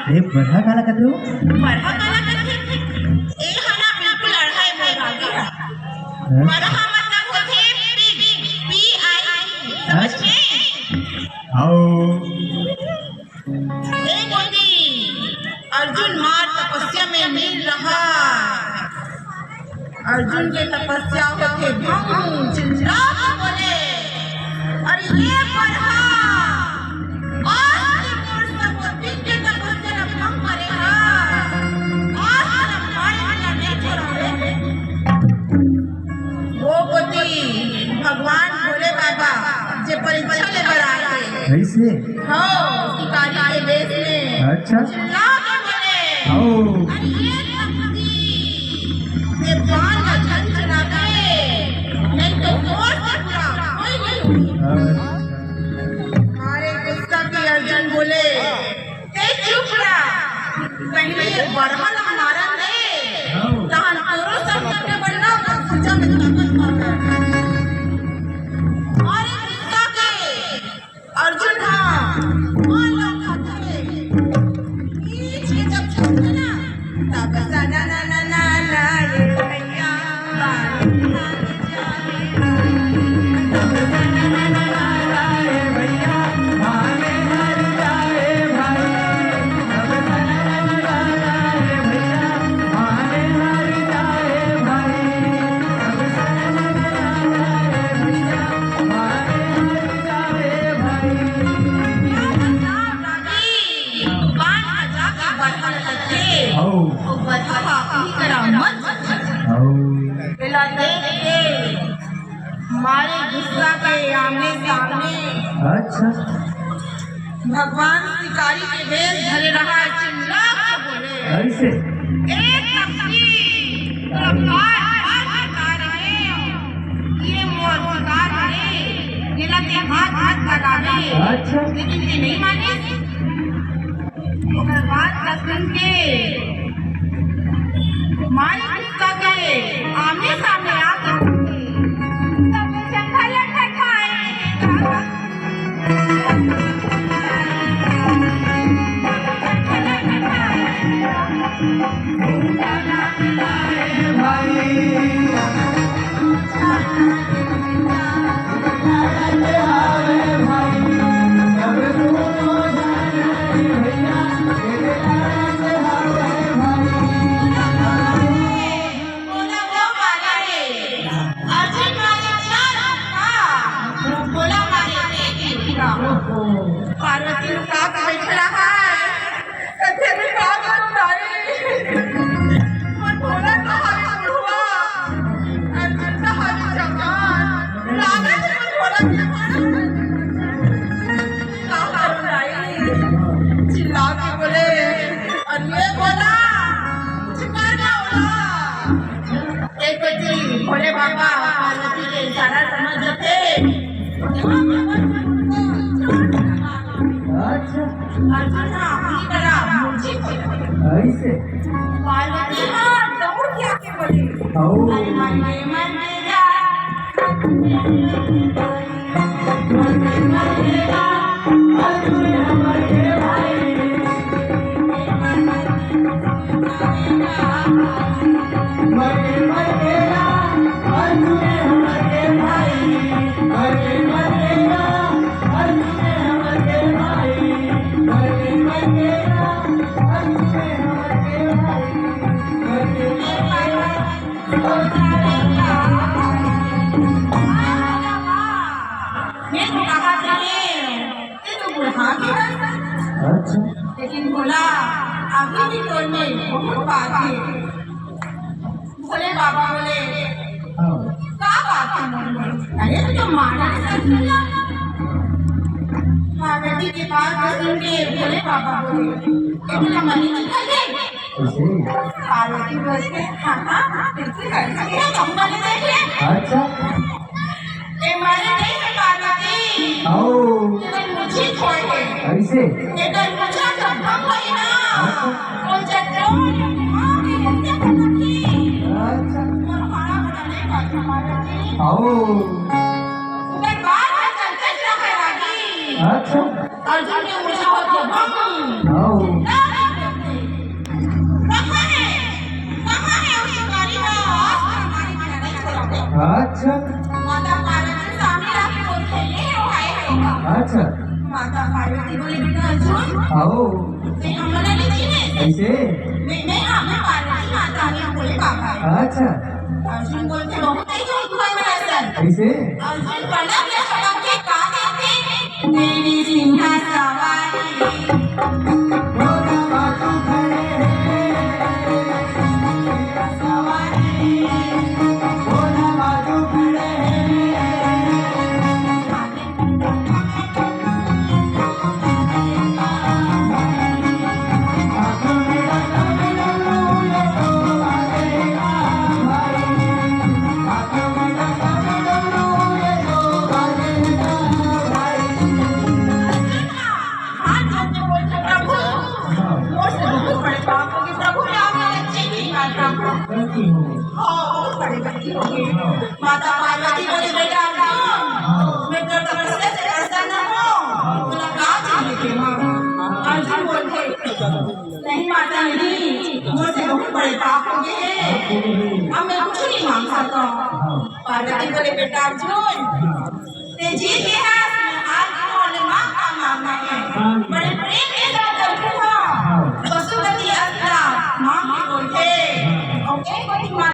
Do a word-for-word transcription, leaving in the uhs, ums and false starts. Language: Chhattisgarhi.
ए, बरहा काला कथे हो? बरहा काला कथे? ए हा ना बिल्कुल अड़हा ए मोर भाभी हा। हाँ? बरहा मतलब होथे पी, पी आई, समझ में? आओ। ए गोदी, अर्जुन मार तपस्या में लीन रहा। अर्जुन के तपस्या होथे भंग, चिल्ला के बोले, "अरे ये बरहा, आज के मोर सब दिन के तपस्या ला भंग करे हा, आज तक मारे वाला नहीं छोड़ा रे।" वो कोती भगवान भोले बाबा जे परीक्षा ले बर आए हे। कैसे? हो, शिकारी के वेश में। अच्छा। चिल्ला के बोले, हो। "अरे ये तपस्वी, ये बाण ला झन चलावे, नहीं तो मोर से बुरा कोई नहीं होही।" अच्छा। अरे गुस्सा के अर्जुन बोले, "ते चुप रह, पहले ये बरहा ला मारन दे, हो। तहन तोरो सब करके बनना, पूजा में ताकत मार।" अरे गुस्सा के अर्जुन हा, मार ला खाथे। बीच में जब छूटे ना, तब सना ना ना ना ना रे भैया, बारी हाथ जाए। बाण बजा के बरहा ल कथे। हौ। अउ बरहा ह अपनी करा मत। हौ। एला देख के मारे गुस्सा के आमने सामने। अच्छा। भगवान शिकारी के वेश धरे रहा, चिल्ला के बोले। कैसे? "ए तपसी, तोर बाण बजा के रहे, ये मोर शिकार हरे, एला ते हाथ मत लगावे।" अच्छा। लेकिन ये नहीं माने। ओकर बात ला सुन के माई गुस्सा के आमने सामने आके तब जंगल ठठाए। पार्वती का बैठला है। कथे भी का करूं दाई? मोर भोला तो हवे बुढ़वा, अउ तू तो हवे जवान। लागत हे मोर भोला के मारा। का करूं दाई? चिल्ला के बोले, "अरे भोला, कुछ कर ना भोला।" एक दिन भोले बाबा पार्वती के इशारा समझ जथे। अच्छा। अर्जुन ह अपनी करा मूर्छित हो गे। ऐसे? पार्वती ह दौड़ के आके बोले, "अरे मर गे, मर गे गा।" मैं तो कहा था ये, ये तो बुढ़ा गया। अच्छा। लेकिन भोला, अभी भी तोर में बहुत बात है। भोले बाबा बोले, हाँ। का बात है मन में? अरे, तू तो मारा है सच में। पार्वती के बात को सुन के भोले बाबा बोले, "ये तो मन ही निकल गई।" ऐसे ही? पार्वती बोलते, "हाँ, हाँ, हाँ, बिल्कुल कर सकते हैं, हम बोले देख ले।" अच्छा। ए मारे नहीं है पार्वती। आओ। ये तो मूर्छित होए है। ऐसे? ये तो मूर्छा जब भंग होई ना, अच्छा। वो जब डोल, हाँ, ये ऐसे पटकी। अच्छा। और हमारा बड़ा नहीं बात हमारे। आओ। उधर बात है, चलते रहे रागी। अच्छा। अर्जुन के मूर्छा होत हे भंग। हौ। अच्छा। माता पार्वती सामने आके बोलथे, "ले हो, हाय, हाय।" अच्छा। माता पार्वती बोले, "बेटा अर्जुन, आओ। ते हमन ला नहीं चिन्हे?" कैसे? मैं, मैं, हाँ, मैं पार्वती माता हूँ, बोले बाबा। अच्छा। अर्जुन बोलथे, "बहुत ही झूठ बोल रहा है सर।" कैसे? अर्जुन पलक झपक के का देखथे? देवी सिंह सवारी। हाथ जोड़ के बोलथे, "प्रभु, मोर से बहुत बड़े पाप हो गए, प्रभु, मैं आपका गलती नहीं करता।" गलती हो गई। हाँ, बहुत बड़ी गलती हो गई। हाँ। माता पार्वती बोले, "बेटा अर्जुन, हाँ। मैं तो तपस्या से ऐसा ना हो, हाँ। तोला का चाहिए के माँ?" अर्जुन बोलथे, "नहीं माता, नहीं, मोर से बहुत बड़े पाप हो गए हैं, अब मैं कुछ नहीं मांग सकता हूँ।" हाँ। पार्वती बोले, "बेटा अर्जुन, हाँ। ते जीत गे हा,